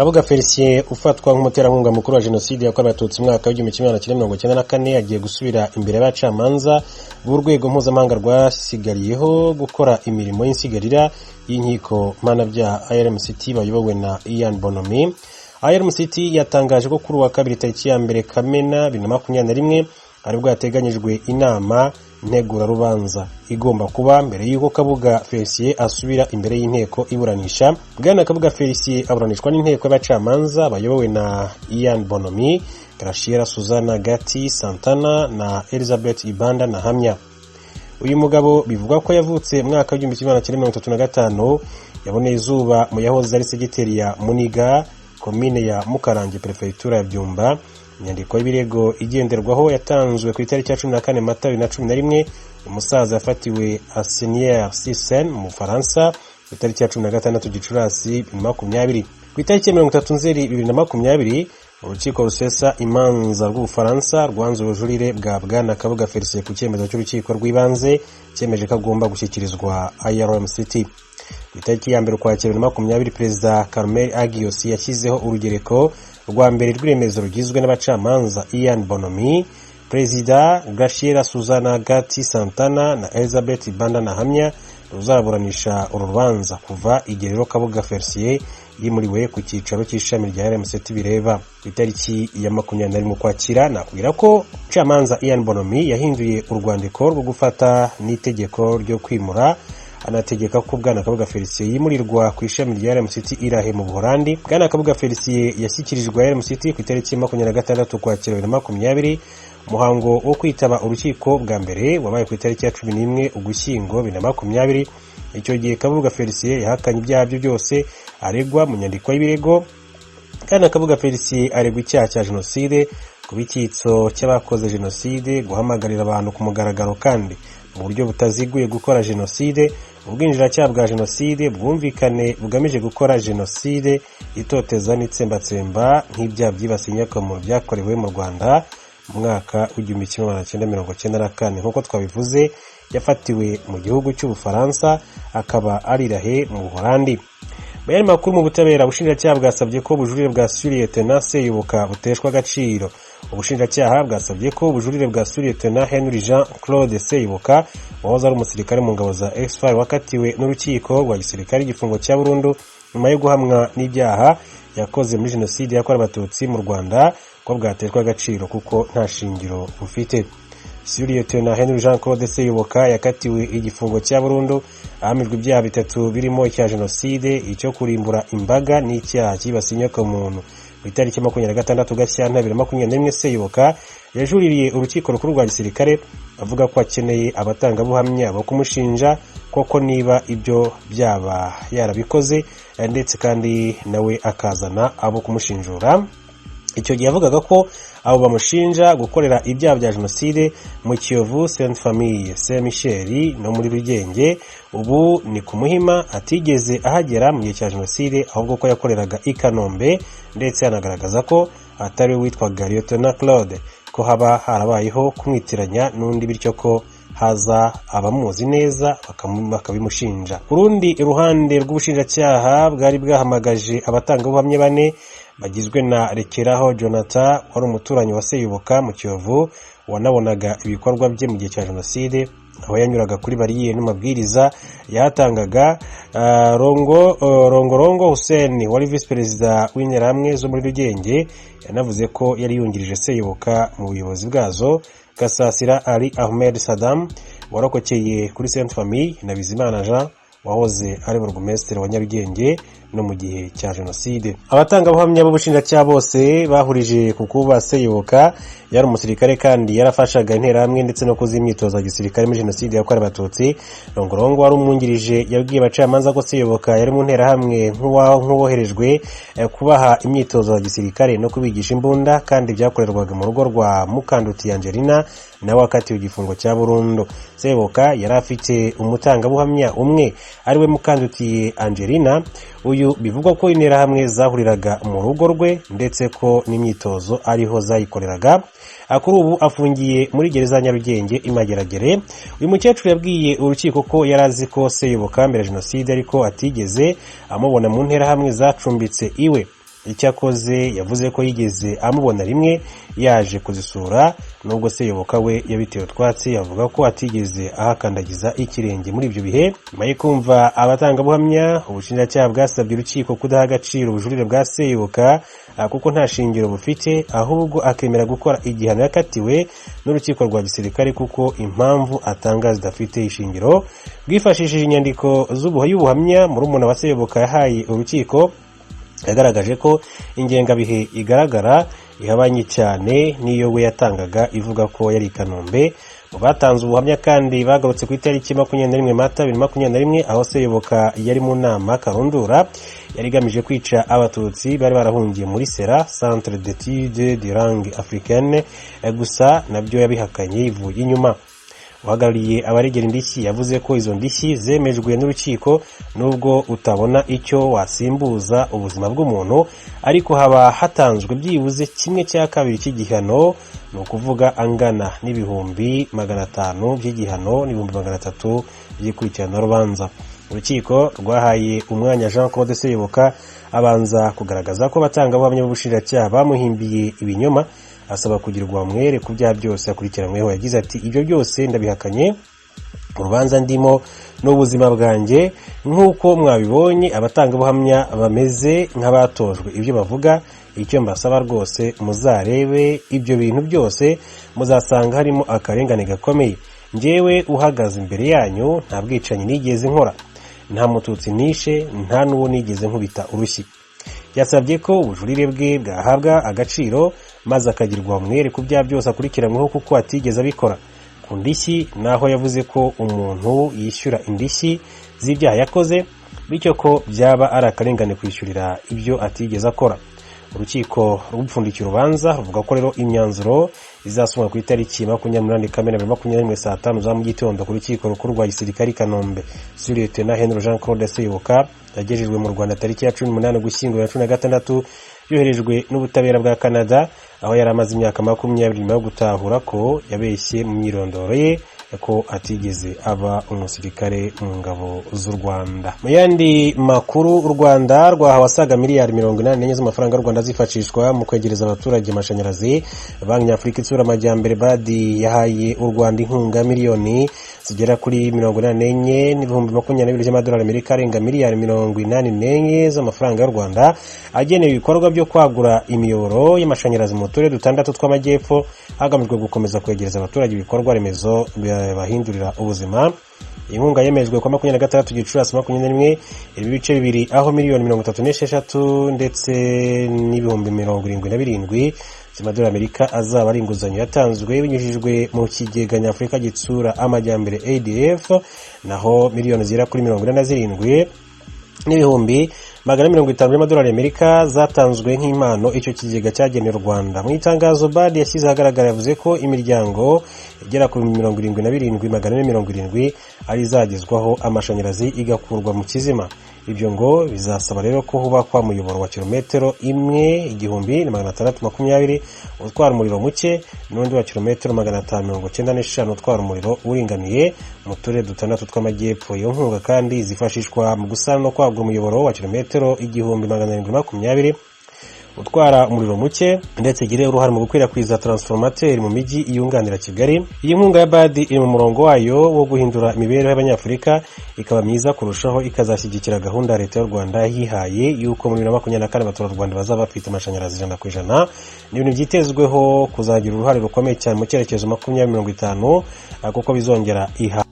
Kabuga Felicien, ufatwa nk'umuterankunga mukuru wa Jenoside yakorewe Abatutsi mu mwaka w'1994, agiye gusubira imbere y'abacamanza b'urwego mpuzamahanga rwasigariyeho gukora imirimo y'insigarira y'inkiko mpanabyaha, IRMCT, bayobowe na Ian Bonomy. IRMCT yatangaje ko kuri uwa kabiri, tariki ya 1 Kamena 2021, aribwo hateganyijwe inama ntegurarubanza igomba kuba mbere y'uko Kabuga Felicien asubira imbere y'inteko iburanisha. Bwana Kabuga Felicien aburanishwa n'inteko y'abacamanza bayobowe na Ian Bonomy, Graciela Suzana Gatti Santana na Elizabeth Ibanda Nahamya. Uyu mugabo bivugwa ko yavutse mu mwaka w'1935, yaboneye izuba mu yahoze ari segiteri ya Muniga, komine ya Mukarange, perefegitura ya Byumba. Inyandiko y'ibirego igenderwaho yatanzwe ku itariki ya 14 Mata 2011. Umusaza yafatiwe Asnières-sur-Seine mu Bufaransa ku itariki ya 16 Gicurasi 2020. Ku itariki ya 30 Nzeri 2020, Urukiko rusesa imanza rw'Ubufaransa rwanze ubujurire bwa Bwana Kabuga Felicien ku cyemezo cy'urukiko rw'ibanze cyemeje ko agomba gushyikirizwa IRMCT. Ku itariki ya 1 Ukwakira 2020, Perezida Carmel Agius yashyizeho urugereko rwa mbere rw'iremezo rugizwe n'abacamanza Ian Bonomy, Perezida, Graciela Suzana Gatti Santana na Elizabeth Banda Nahamya, ruzaburanisha uru rubanza. Kuva igihe rero Kabuga Felicien yimuriwe ku cyicaro cy'ishami rya RMCT bireba ku itariki ya 21 Ukwakira. Nakubwira ko umucamanza Ian Bonomy yahinduye urwandiko rwo gufata n'itegeko ryo kwimura, anategeka ko Bwana Kabuga Felicien yimurirwa ku ishami rya RMCT i La Haye mu Buholandi. Bwana Kabuga Felicien yashyikirijwe RMCT ku itariki 26 Ukwakira 2020. Umuhango wo kwitaba urukiko bwa mbere wabaye ku itariki ya 11 Ugushyingo 2020. Icyo gihe Kabuga Felicien yahakanye ibyaha bye byose aregwa mu nyandiko y'ibirego. Kandi Kabuga Felicien aregwa icyaha cya jenoside, kuba icyitso cy'abakoze jenoside, guhamagarira abantu ku mugaragaro kandi mu buryo butaziguye gukora jenoside, ubwinjiracyaha bwa jenoside, bwumvikane bugamije gukora jenoside, itoteza n'itsembatsemba nk'ibyaha byibasiye inyokomuntu byakorewe mu Rwanda mu mwaka w'1994. Nk'uko twabivuze, yafatiwe mu gihugu cy'Ubufaransa, akaba ari La Haye mu Buholandi. Mu yandi makuru mu butabera, ubushinjacyaha bwasabye ko ubujurire bwa Sous-Lieutenant Seyoboka buteshwa agaciro. Ubushinjacyaha bwasabye ko ubujurire bwa Sous-Lieutenant Henry Jean Claude Seyoboka, wahoze ari umusirikare mu ngabo za Ex-FAR, wakatiwe n'urukiko rwa gisirikare igifungo cya burundu nyuma yo guhamwa n'ibyaha yakoze muri Jenoside yakorewe Abatutsi mu Rwanda, ko bwateshwa agaciro kuko nta shingiro bufite. Sous-Lieutenant Henry Jean Claude Seyoboka yakatiwe igifungo cya burundu ahamijwe ibyaha bitatu, birimo icya jenoside, icyo kurimbura imbaga n'icyaha cyibasiye inyokomuntu. Ku itariki 26 Gashyantare 2021, Seyoboka yajuririye Urukiko Rukuru rwa Gisirikare, avuga ko akeneye abatangabuhamya bo kumushinja koko niba ibyo byaba yarabikoze, ndetse kandi nawe akazana abo kumushinjura. Icyo gihe yavugaga ko abo bamushinja gukorera ibyaha bya jenoside mu Kiyovu, Sainte Famille, Saint Michel no muri Rugenge, ubu ni ku Muhima, atigeze ahagera mu gihe cya jenoside, ahubwo ko yakoreraga i Kanombe, ndetse anagaragaza ko atari we witwaga Lieutenant Claude, ko haba harabayeho kumwitiranya n'undi, bityo ko haza abamuzi neza bakabimushinja. Ku rundi ruhande rw'ubushinjacyaha, bwari bwahamagaje abatangabuhamya bane bagizwe na Rekeraho Jonathan, wari umuturanyi wa Seyoboka mu Kiyovu, wanabonaga ibikorwa bye mu gihe cya jenoside, aho yanyuraga kuri bariyeri n'amabwiriza yahatangaga, Rongo Rongorongo Hussein, wari visi perezida w'Interahamwe zo muri Rugenge, yanavuze ko yari yungirije Seyoboka mu buyobozi bwazo, Gasasira Ali Ahmed Saddam, warokokeye kuri Sainte Famille, na Bizimana Jean, wahoze ari burugumesitiri wa Nyarugenge no mu gihe cya jenoside. Abatangabuhamya b'ubushinjacyaha bose bahurije ku kuba Seyoboka yari umusirikare kandi yarafashaga Interahamwe ndetse no kuziha imyitozo ya gisirikare muri Jenoside yakorewe Abatutsi. Rongorongo, wari umwungirije, yabwiye abacamanza ko Seyoboka yari mu Nterahamwe nk'uwoherejwe kubaha imyitozo ya gisirikare no kubigisha imbunda, kandi byakorerwaga mu rugo rwa Mukandutiye Angelina, nawe wakatiwe igifungo cya burundu. Seyoboka yari afite umutangabuhamya umwe, ariwe Mukandutiye Angelina. Uyu bivugwa ko Interahamwe zahuriraga mu rugo rwe, ndetse ko n'imyitozo ariho zayikoreraga. Kuri ubu afungiye muri gereza ya Nyarugenge i Mageragere. Uyu mukecuru yabwiye urukiko ko yari azi ko Seyoboka mbere ya jenoside, ariko atigeze amubona mu Nterahamwe zacumbitse iwe. Icyakoze yavuze ko yigeze amubona rimwe yaje kuzisura, nubwo Seyoboka we yabitewe utwatsi, avuga ko atigeze ahakandagiza ikirenge muri ibyo bihe. Nyuma yo kumva abatangabuhamya, ubushinjacyaha bwasabye urukiko kudaha agaciro ubujurire bwa Seyoboka kuko nta shingiro bufite, ahubwo akemera gukora igihano yakatiwe n'urukiko rwa gisirikare kuko impamvu atanga zidafite ishingiro. Bwifashishije inyandiko y'ubuhamya murumuna wa Seyoboka yahaye urukiko, yagaragaje ko ingengabihe igaragara ihabanye cyane n'iyo we yatangaga ivuga ko yari i Kanombe. Mu batanze ubuhamya kandi bagarutse ku itariki 21 Mata 2021, aho Seyoboka yari mu nama karundura yari igamije kwica Abatutsi bari barahungiye muri CELA, Centre d'études de langue africaine, gusa nabyo yabihakanye ivuye inyuma. Uhagarariye abaregera indishyi yavuze ko izo ndishyi zemejwe n'urukiko, nubwo utabona icyo wasimbuza ubuzima bw'umuntu, ariko haba hatanzwe byibuze kimwe cya kabiri cy'igihano, ni ukuvuga angana n'500,000 by'igihano n'300,000 by'ikurikiranarubanza. Urukiko rwahaye umwanya Jean Claude Seyoboka, abanza kugaragaza ko abatangabuhamya b'ubushinjacyaha bamuhimbiye ibinyoma, asaba kugirwa umwere ku byaha byose akurikiranyweho. Yagize ati: "Ibyo byose ndabihakanye. Urubanza ndimo n'ubuzima bwanjye. Nk'uko mwabibonye, abatangabuhamya bameze nk'abatojwe ibyo bavuga. Icyo mbasaba rwose, muzarebe ibyo bintu byose, muzasanga harimo akarengane gakomeye. Njyewe uhagaze imbere yanyu, nta bwicanyi nigeze nkora, nta Mututsi nishe, nta n'uwo nigeze nkubita urushyi." Yasabye ko ubujurire bwe bwahabwa agaciro maze akagirwa umwere ku byaha byose akurikiranyweho kuko atigeze abikora. Ku ndishyi naho, yavuze ko umuntu yishyura indishyi z'ibyaha yakoze, bityo ko byaba ari akarengane kwishyurira ibyo atigeze akora. Urukiko rupfundikiye urubanza ruvuga ko rero imyanzuro izasomwa ku itariki 28 Kamena 2021 saa 5 za mu gitondo ku Rukiko Rukuru rwa Gisirikare i Kanombe. Sous-Lieutenant Henry Jean Claude Seyoboka yagejejwe mu Rwanda tariki ya 18 Ugushyingo 2016, yoherejwe n'ubutabera bwa Canada, aho yari amaze imyaka 20, nyuma yo gutahura ko yabeshye mu myirondoro ye, ko atigeze aba umusirikare mu ngabo z'u Rwanda. Mu yandi makuru, u Rwanda rwahawe asaga miliyari 84 z'amafaranga y'u Rwanda zifashishwa mu kwegereza abaturage amashanyarazi. Banki Nyafurika Itsura Amajyambere, BAD, yahaye u Rwanda inkunga miliyoni zigera kuri 84,022,000 by'amadolari Amerika, arenga miliyari 84 z'amafaranga y'u Rwanda, agenewe ibikorwa byo kwagura imiyoboro y'amashanyarazi mu turere dutandatu tw'amajyepfo, hagamijwe gukomeza kwegereza abaturage ibikorwa remezo bibahindurira ubuzima. Inkunga yemejwe kwa 26 Gicurasi 21, irimo ibice bibiri, aho miliyoni 36 ndetse n'77,000 z'amadolari Amerika azaba ari inguzanyo yatanzwe binyujijwe mu Kigega Nyafurika Gitsura Amajyambere, ADF, naho miliyoni zigera kuri 47,450,000 by'amadolari Amerika zatanzwe nk'impano icyo kigega cyagenewe u Rwanda. Mu itangazo BAD yashyize ahagaragara, yavuze ko imiryango igera ku 77,470 ari izagezwaho amashanyarazi igakurwa mu kizima. Ibyo ngo bizasaba rero ko hubakwa umuyoboro wa kilometero imwe 1,620 utwara umuriro muke, n'undi wa kilometero 595 utwara umuriro uringaniye mu turere dutandatu tw'amajyepfo. Iyo nkunga kandi zifashishwa mu gusana no kwagura umuyoboro wa kilometero 1,720 utwara umuriro muke, ndetse igire uruhare mu gukwirakwiza transformateur mu mijyi yunganira Kigali. Iyi nkunga ya BAD iri mu murongo wayo wo guhindura imibereho y'Abanyafurika ikaba myiza kurushaho, ikazashyigikira gahunda ya Leta y'u Rwanda yihaye y'uko muri 2024 abaturarwanda bazaba bafite amashanyarazi 100%. Ni ibintu byitezweho kuzagira uruhare rukomeye cyane mu cyerekezo 2050, kuko bizongera iha